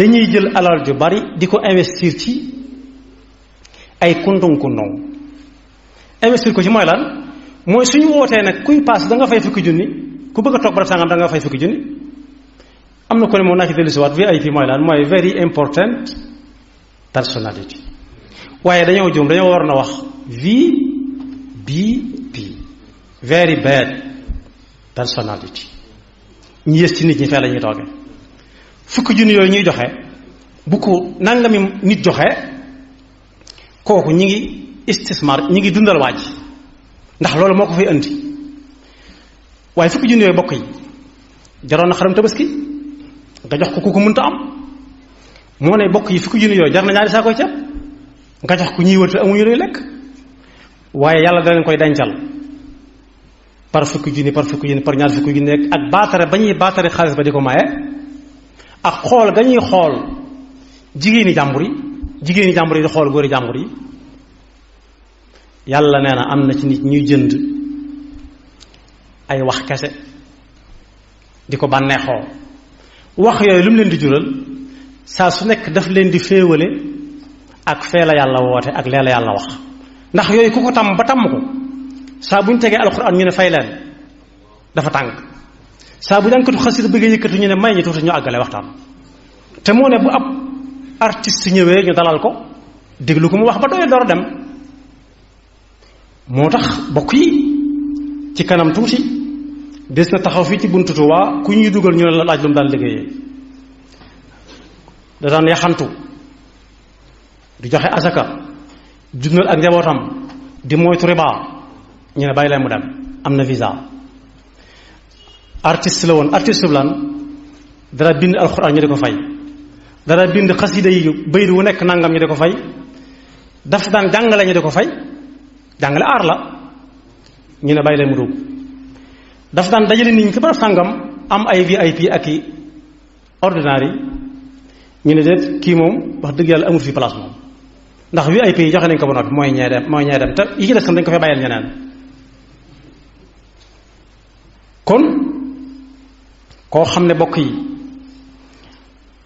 dañuy jël alal ju bari di ko investir ci ay kundung investir ko ci mooy lan mooy suñu wootee nag kuy paas da nga fay fukki junni ku bëgg a toog barab sangam da nga fay fukki junni. am na ko ne moom naa ci dellusiwaat VIP mooy lan mooy very important personality waaye dañoo juum dañoo war na wax VBP very bad personality. ñu yées ci nit ñi fee la ñuy toogee fukki junni yooyu ñuy joxe bu ko nangami nit joxe kooku ñi ngi istismar ñi ngi dundal waaj ndax loolu moo ko fay andi waaye fukki junni yooyu bokk yi jaroon na xaram tabaski nga jox ko ku ko mënta am moo ne bokk yi fukki junni yooyu jar na ñaari saa koy ceeb nga jox ko ñuy wër te amuñu luy lekk waaye yàlla da leen koy dencal par fukki junni par ñaar fukki junni ak baatare ba ñuy baatare xaalis ba di ko maye ak xool ga ñuy xool jigéeni jàmbur yi di xool góori jàmbur yi yàlla nee na am na ci nit ñuy jënd ay wax kese di ko bànneexoo wax yooyu lu mu leen di jural saa su nekk daf leen di féewale ak fee la yàlla woote ak lee la yàlla wax ndax yooyu ku ko tàmm ba tàmm ko saa bu ñu tegee alxuraan ñu ne fay leen dafa tàng saa bu jànkatu xasida bëggee yëkkatu ñu ne may ñi tuuti ñu àggale waxtaan te moo ne bu ab artiste ñëwee ñu dalal ko déglu ko mu wax ba doyee door a dem moo tax bokk yi ci kanam tuuti des na taxaw fii ci buntu Tuubaa ku ñuy dugal ñu ne la laaj lu mu daan liggéeyee da daan yaxantu di joxe asaka dundal ak njabootam di moytu riba ñu ne bàyyi leen mu dem am na visa artiste la woon artiste bu lan dara bind alxuraan ñu di ko fay dara bind xasida yi bayit wu nekk nangam ñu di ko fay daf daan jàngale ñu di ko fay jàngale aar la ñu ne bàyyi leen mu dugg daf daan dajale nit ñi ci barab sàngam am ay VIP ak i ordinaire yi ñu ne déet kii moom wax dëgg yàlla amul fi place moom ndax VIP yi joxe nañ ko ba noppi mooy ñee dem te yi ci des tam dañ ko fay bàyyeel ñeneen kon koo xam ne bokk yi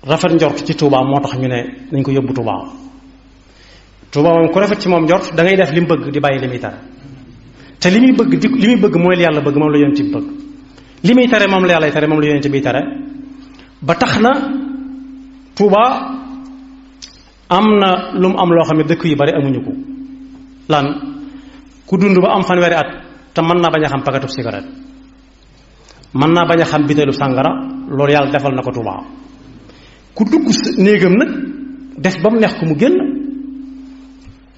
rafet njort ci Touba moo tax ñu ne nañ ko yóbbu Touba moom ku rafet ci moom njort da ngay def li mu bëgg di bàyyi li muy tere te li muy bëgg mooy li yàlla bëgg moom la yonent bi bëgg li muy tere moom la yàlla tere moom la yonent bi tere ba tax na Touba am na lu mu am loo xam ne dëkk yu bari amuñu ko lan ku dund ba am fanweeri at te mën naa bañ a xam pakatub cigarette mën naa bañ a xam biteelu sàngara loolu yàlla defal na ko Touba ku dugg néegam nag def ba mu neex ko mu génn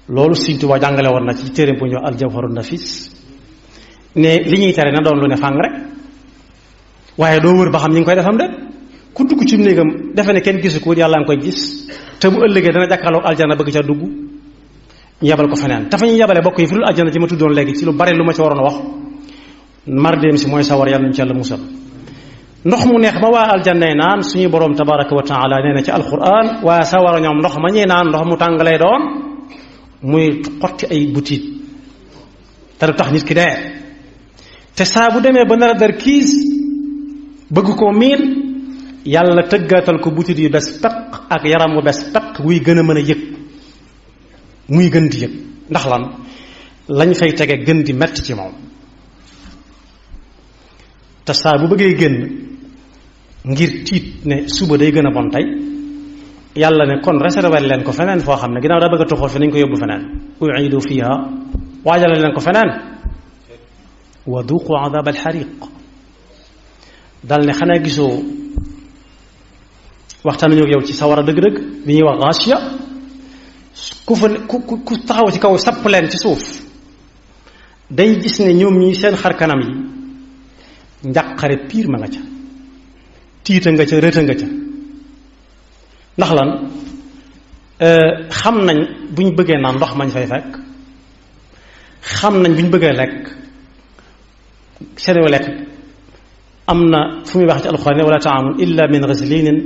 loolu Sëriñ Touba jàngale woon na ci téere bu ñu Al-Jawharun Nafis ne li ñuy tere na doon lu ne fàng rek waaye doo wër ba xam ñi ngi koy defam de ku dugg ci néegam defe ne kenn gisu ko yàlla nga koy gis te bu ëllëgee dana jàkkaarloog aljana bëgg ca dugg ñu yebal ko feneen dafa ñuy yebale bokk yi fu dul aljana ci ma tuddoon léegi ci lu bare lu ma ci waroon a wax mardéem si mooy sawar yàlla ñu ci yàlla musal ndox mu neex ba waa aljanna naan suñu boroom tabaraka wa taala nee na ci alquran waa sawara ñoom ndox ma ñuy naan ndox mu tàng lay doon muy xotti ay butit te du tax nit ki dee te saa bu demee ba nar a dar kiis bëgg koo miin yàlla tëggaatal ko butit yu bes peq ak yaram wu bes peq wuy gën a mën a yëg muy gën di yëg ndax lan lañ fay tege gën di metti ci moom te saa bu bëggee génn ngir tiit ne suba day gën a bon tey yàlla ne kon réserver leen ko feneen foo xam ne ginnaaw daa bëgg a toxal fi nañ ko yóbbu feneen uidu fiha waajale leen ko feneen wa duqu adab alxariq dal ne xanaa gisoo waxtaan nañu ak yow ci sawara dëgg-dëgg bi ñuy wax Gaasiya ku taxaw ci kaw sapp leen ci suuf day gis ne ñoom ñi seen xar kanam yi njàqare piir ma nga ca tiita nga ca rëta nga ca ndax lan xam nañ buñ bëggee naan ndox mañ fay fekk xam nañ buñ bëggee lekk seeni lekk am na fu muy wax ci alxuraan wala taamun illa min ghislinin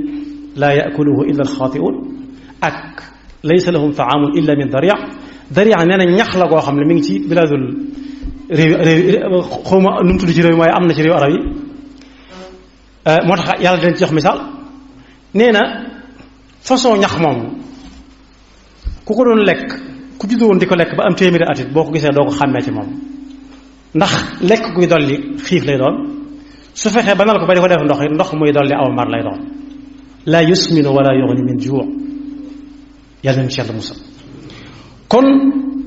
la yakuluhu illa alxaatiun ak laysa lahum taamun illa min daria nee na ñax la goo xam ne mi ngi ci bilaadul réew xawma nu mu tudd ci réew waaye am na ci réew arab yi moo tax yàlla dinañ ci jox misaal nee na façon ñax moom ku ko doon lekk ku juddoo woon di ko lekk ba am téeméeri at it boo ko gisee doo ko xàmmee ci moom ndax lekk guy dolli xiif lay doon su fexee ba nal ko ba di ko def ndox muy dolli aw mar lay doon la yusminu wala yughni min juu' yàlla nañu ci yàlla musal kon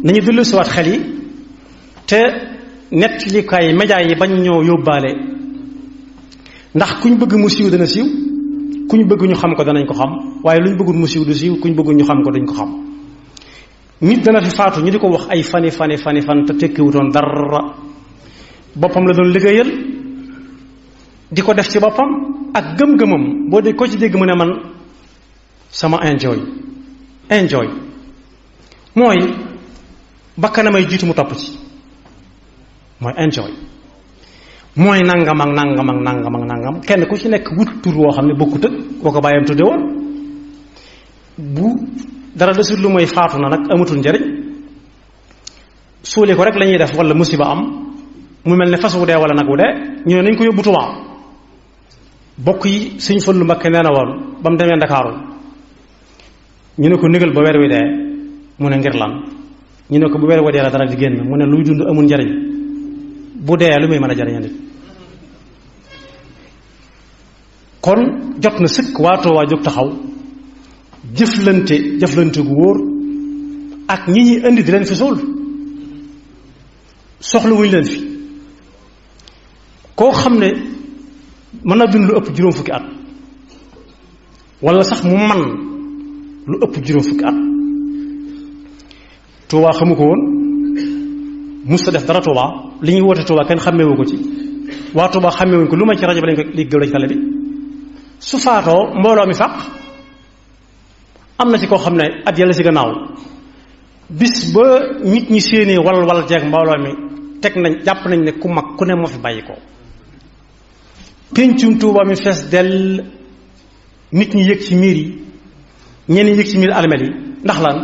nañu dellu siwaat xel yi te nettalikaay média yi bañ ñoo yóbbaale ndax kuñ bëgg mu siiw dana siiw kuñ bëgg ñu xam ko danañ ko xam waaye luñ bëggul mu siiw du siiw kuñ bëggul ñu xam ko duñ ko xam nit dana fi faatu ñu di ko wax ay fani fan te tekkiwutoon dara boppam la doon liggéeyal di ko def ci boppam ak gëm-gëmam boo dee ko ci dégg mu ne man sama enjoy mooy bakkanamay jiitu mu topp ci mooy enjoy mooy nangam ak nangam kenn ku ci nekk wut tur woo xam ne bokkut ak koo ko bàyyam tudde woon bu dara desul lu mooy faatu na nag amatul njariñ suuli ko rek la ñuy def wala musiba am mu mel ne fas wu dee wala nag wu dee ñu ne nañ ko yóbbu Tuubaa bokk yi Sëñ Fallu Mbakke nee na woon ba mu demee Ndakaaru ñu ne ko négal ba weer wi dee mu ne ngir lan ñu ne ko bu weer wi dee la dara di génn mu ne luy dund amul njariñ bu dee lu muy mën a jariñ nit kon jot na sëkk waa Tuubaa jóg taxaw jëflante gu wóor ak ñi ñuy indi di leen fi suul soxla wuñu leen fi koo xam ne mën na dund lu ëpp juróom fukki at wala sax mu man lu ëpp juróom fukki at Tuubaa xamu ko woon musta def dara Tuubaa li ñuy woote Tuubaa kenn xàmmeewu ko ci waa Tuubaa xàmmeewuñ ko lu may ci rajo bi lañ ko liggéey la ci télé bi su faatoo mbooloo mi fàq am na ci koo xam ne at yàlla si gannaaw bis ba nit ñi séenee wal jeeg mbooloo mi teg nañ jàpp nañ ne ku mag ku ne moo fi bàyyi ko péncum Tuubaa mi fees dell nit ñi yëg ci miir yi ñenn yëg ci miir almel yi ndax lan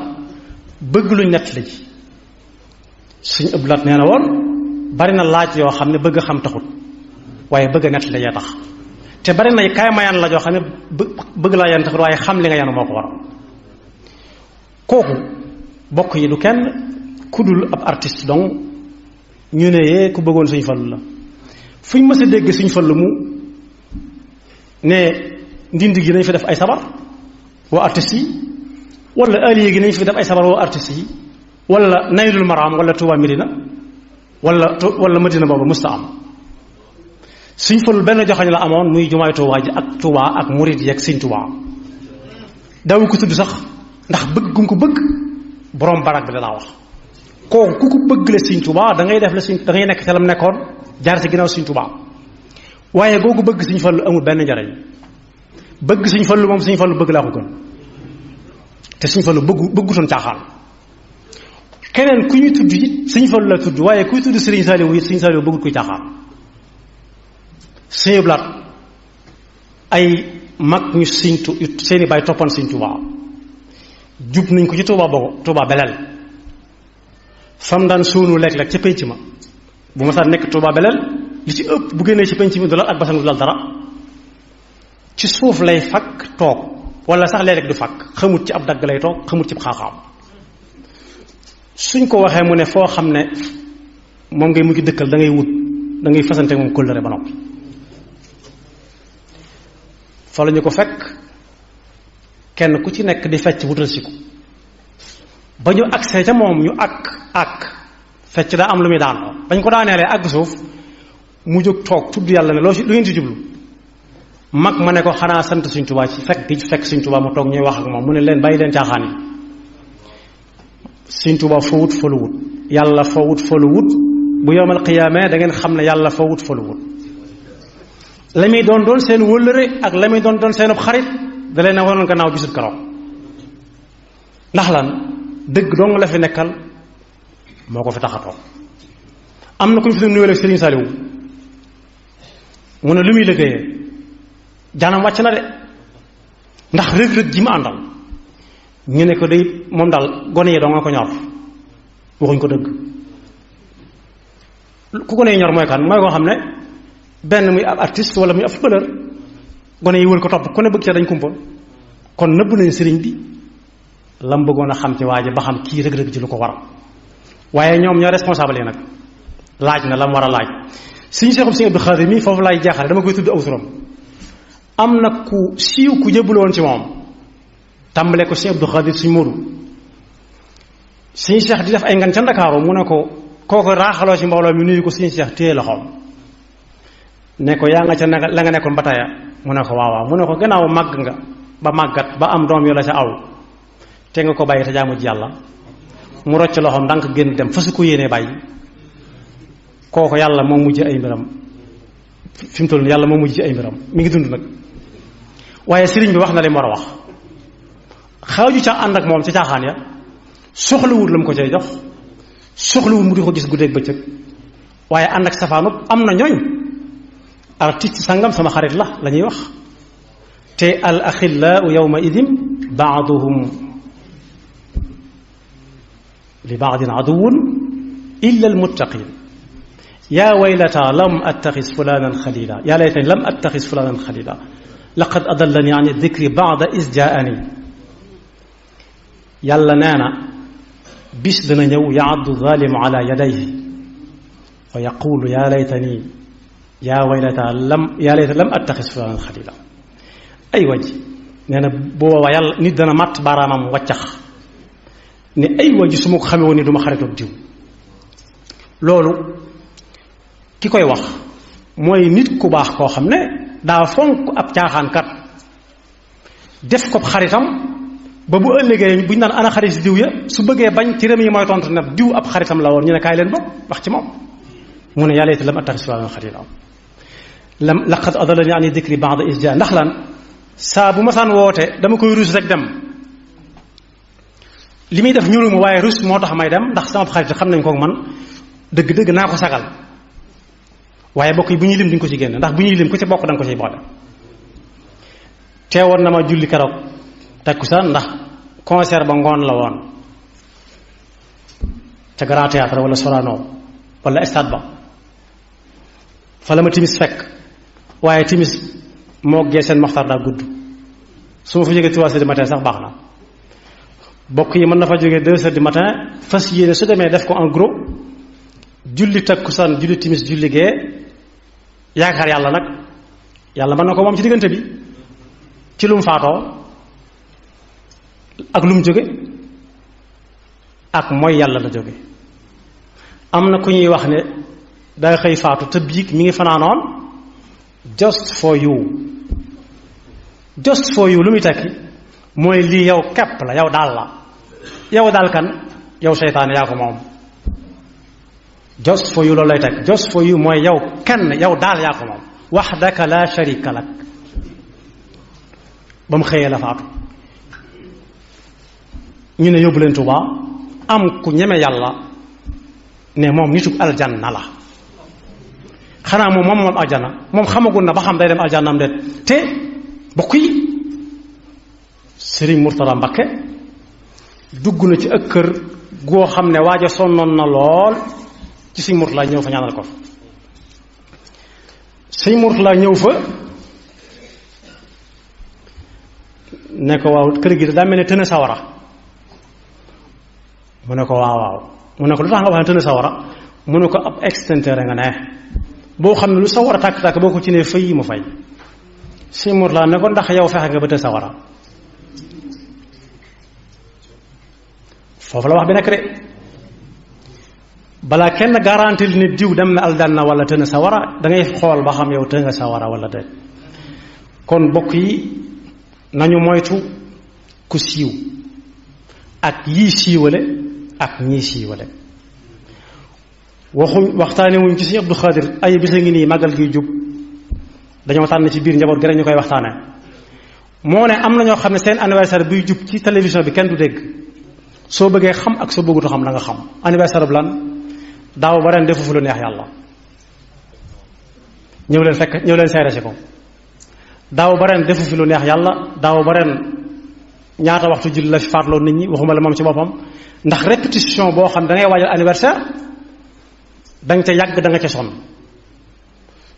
bëgg luñ nett la ji suñu ëpp laat nee na woon bari na laaj yoo xam ne bëgg a xam taxut waaye bëgg a nett la yee tax te bari na kaay mayaan la joo xam ne bëgg laa yan taxut waaye xam li nga yanu moo ko waral kooku bokk yi du kenn ku dul ab artiste donc ñu ne yee ku bëggoon Sëñ Fallu la fu ñu mës a dégg Sëñ Fallu mu ne ndindi gi nañ fi def ay sabar woo artistes yi wala allié gi nañ fi def ay sabar woo artistes yi wala Naylul Maram wala Touba Medina wala Medina boobu musta am Sëñ Fallu benn joxañ la amoon muy jumaay Touba ji ak Touba ak murid yi ak Sëñ Touba daawu ko tudd sax ndax bëgg gum ko bëgg borom barak bi dalaa wax kooku ku ko bëgg la Sëñ Touba da ngay def la da ngay nekk ca lam nekkoon jaar ci ginnaaw Sëñ Touba waaye googu bëgg Sëñ Fallu amul benn njariñ bëgg Sëñ Fallu moom Sëñ Fallu bëgg laa ko gën te Sëñ Fallu bëggutoon caaxaan keneen ku ñuy tudd it Sëñ Fallu la tudd waaye kuy tudd Sëriñ Saaliwu it Sëñ Saaliwu bëggut kuy caaxaan Sëñ Blaat ay mag ñu seeni baay toppoon Sëñ Touba jub nañ ko ci Touba Belel fam daan suunu lekk-lekk ca penc ma bu ma saa nekk Touba Belel li ci ëpp bu génnee ci penc mi du lal ak basan du lal dara ci suuf lay fakk toog wala sax léeg-léeg du fakk xamut ci ab dagg lay toog xamut ci xaaxaam suñ ko waxee mu ne foo xam ne moom ngay mujj dëkkal da ngay fasante moom kóllëre ba noppi fa la ñu ko fekk kenn ku ci nekk di fecc wutal si ko ba ñu agsee ca moom ñu ak fecc daa am lu muy daanoo bañ ko daaneelee àgg suuf mu jóg toog tudd yàlla ne lu ngeen ci jublu mag ma ne ko xanaa sant Sëñ Tuubaa ci fekk Sëñ Tuubaa mu toog ñuy wax ak moom mu ne leen bàyyi leen caaxaan yi Sëñ Tuubaa foo wut fa lu wut yàlla foo wut fa lu wut bu yowmal qiyaamee da ngeen xam ne yàlla foo wut fa lu wut la muy doon seen wëllëre ak la muy doon seen xarit da leen a waroon gannaaw bisut keroog ndax lan dëgg dong la fi nekkal moo ko fi tax a toog am na ku ñu fi doon nuyoo ak Sëriñ Saaliwu mu ne lu muy liggéeyee jaanam wàcc na de ndax rëg-rëg ji mu àndal ñu ne ko day moom daal gone yi doo nga ko ñor waxuñ ko dëgg ku gone yi ñor mooy kan mooy koo xam ne benn muy ab artiste wala muy ab footballeur gone yi wër ko topp ku ne bëgg ca dañ kumpa kon nëbb nañ sëriñ bi lam bëggoon a xam ci waa ji ba xam kii rëg-rëg ci lu ko war waaye ñoom ñoo responsable yi nag laaj na lam war a laaj suñu seexum Sëriñ Abdou Khadir mi foofu laay jaaxale dama koy tudd aw turam am na ku siiw ku jëbul woon ci moom tàmbale ko Sëriñ Abdou Khadir suñ Moodu suñu seex di def ay ngan ca Ndakaaru mu ne ko kooku raaxaloo ci mbooloo mi nuyu ko suñu seex téye loxoom ne ko yaa nga ca la nga nekkoon ba taya mu ne ko waawaaw mu ne ko gannaaw màgg nga ba màggat ba am doom yu la ca aw te nga ko bàyyi te jaamu ji yàlla mu rocc loxoom ndànk génn dem fasu ko yéenee bàyyi kooku yàlla moo mujj ay mbiram fi mu toll yàlla moo mujj ay mbiram mi ngi dund nag waaye sëriñ bi wax na li mu war a wax xaaju ca ànd ak moom ci caaxaan ya soxlawul la mu ko cay jox soxlawul mu di ko gis guddeeg bëccëg waaye ànd ak safaanub am na ñooñ artiste sangam sama xarit la ñuy wax te al axillaau yawma idin baaduhum li baadin aduwun illa al muttaqin yaa waylata lam attaxis fulanan xalila yaa laytani lam attaxis fulanan xalila laqad adallani an dikri baada is jaani yàlla nee na bis dana ñëw yaaddu zalimu ala yadayhi wa yaqulu yaa laytani yaa waylata lam attaxis fulanan xalila ay waj nee na booba yàlla nit dana matt baaraamam wàccax ne ay waj su ma ko xamee woon ni du ma xaritoog diw loolu ki koy wax mooy nit ku baax koo xam ne daa fonk ab caaxaankat def ko xaritam ba bu ëllëgee bu ñu naan ana xarit si diw ya su bëggee bañ ci rëm yi mooy tontu ne diw ab xaritam la woon ñu ne kaay leen bokk wax ci moom mu ne yàlla it lam attaxis fulanan xalila laqad adallani ani dikri ba'da is jaa ndax lan saa bu ma saan woote dama koy rus rek dem li muy def ñuruma waaye rus moo tax may dem ndax sama xarit xam nañ ko man dëgg-dëgg naa ko sagal waaye bokk yi bu ñuy lim duñ ko ci génn ndax bu ñuy lim ku ci bokk da nga ko ciy boole teewoon na ma julli keroog takkusaan ndax concert ba ngoon la woon ca Grand Théâtre wala Sorano wala stade ba fa la ma timis fekk waaye timis moo gee seen maxtar daa gudd su ma fa jógee 3 heures du matin sax baax na bokk yi mën na fa jógee 2 heures du matin fas yéene su demee def ko en gros julli takkusaan julli timis julli gee yaakaar yàlla nag yàlla mën na ko moom ci diggante bi ci lu mu faatoo ak lu mu jóge ak mooy yàlla la jóge am na ku ñuy wax ne day xëy faatu te biig mi ngi fanaanoon just for you lu muy tekki mooy lii yow kepp la yow daal kan yow seytaane yaa ko moom just for you loolu lay tekk just for you mooy yow kenn yow daal yaa ko moom wahdaka la sharika lak ba mu xëyee la faatu ñu ne yóbbu leen Tuubaa am ku ñeme yàlla ne moom nitu aljanna la xanaa moom aljana moom xamagul na ba xam day dem aljanna am déet te bokk yi Sëriñ Murtada Mbakke dugg na ci ak kër goo xam ne waaja sonnoon na lool ci Sëriñ Murtada ñëw fa ñaanal ko Sëriñ Murtada ñëw fa ne ko waaw kër gi daa mel ne tëne sawara mu ne ko waaw mu ne ko lu tax nga wax ne tëne sawara mu ne ko ab extincteur nga ne boo xam ne lu sawara tàkk-tàkk boo ko ci ne fay yi mu fay Sëriñ Murtada ne ko ndax yow fexe nga ba të sawara foofu la wax bi nekk de balaa kenn garanti li ne diw dem na aljanna wala të na sawara da ngay xool ba xam yow të nga sawara wala déet kon bokk yi nañu moytu ku siiw ak yii siiwale ak ñii siiwale waxtaane wuñ ci Sëriñ Abdou Khadir ay bisa ngi nii màggal gi jub dañoo tànn ci biir njaboot gi rek ñu koy waxtaane moo ne am na ñoo xam ne seen anniversaire buy jub ci télévision bi kenn du dégg soo bëggee xam ak soo bëggutu xam da nga xam anniversaire bu lan daaw ba ren defu fu lu neex yàlla ñëw leen seere si ko daaw ba ren defu fi lu neex yàlla daaw ba ren ñaata waxtu julli la fi faatloo nit ñi waxuma la moom ci boppam ndax répétition boo xam da ngay waajal anniversaire danga ca yàgg da nga ca sonn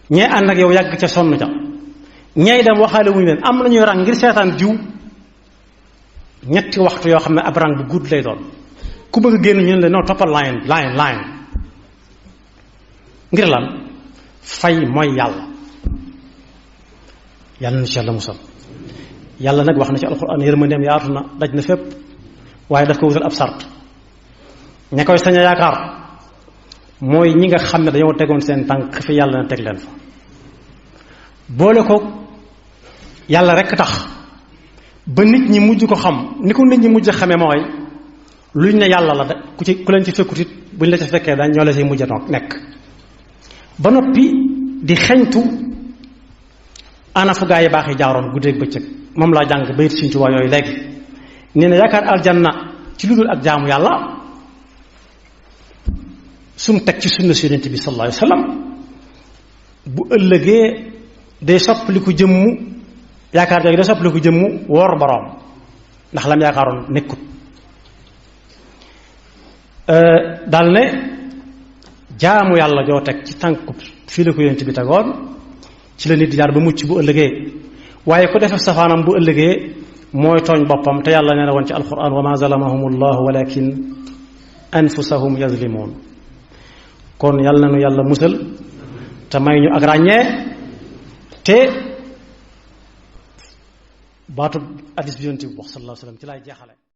ñee ànd ak yow yàgg ca sonn ca ñey dem waxaale wuñu leen am nañuy rang ngir seetaan diw ñetti waxtu yoo xam ne ab rang bu gudd lay doon ku bëgg a génn ñu ne la non toppal line ngir lan fay mooy yàlla na ci yàlla musal. yàlla nag wax na ci alxuraan yërmandeem yaatu na daj na fépp waaye daf ko wutal ab sart ña koy sañ a yaakaar mooy ñi nga xam ne dañoo tegoon seen tànk fi yàlla na teg leen fa boole ko yàlla rekk tax ba nit ñi mujj ko xam ni ko nit ñi mujj xamee mooy luñ ne yàlla la de ku leen ci fekkut it buñ la ci fekkee dañ ñoo la say mujj a nekk ba noppi di xeñtu ana fu gaa yi baax yi jaaroon guddeeg bëccëg moom laa jàng bayit Sëriñ Tuubaa yooyu léegi nee na yaakaar aljanna ci lu dul ak jaamu yàlla sum teg ci sunna si Yonent bi sallallahu alayhi wa sallam bu ëllëgee day soppaliku jëmmu yaakaar jooju day soppaliku jëmmu woor boroom ndax lam yaakaaroon nekkut daal ne jaamu yàlla joo teg ci tànku fii la ko Yonent bi tegoon ci la nit di jaar ba mucc bu ëllëgee waaye ku defee safaanam bu ëllëgee mooy tooñ boppam te yàlla nee na woon ci alquran wa ma zalamahum allahu walakin anfusahum yazlimun kon yàlla na nu yàlla musal te may ñu ak ràññee te baatu hadis bi Yonent bi wax sallallahu alayhi wa sallam ci laay jeexale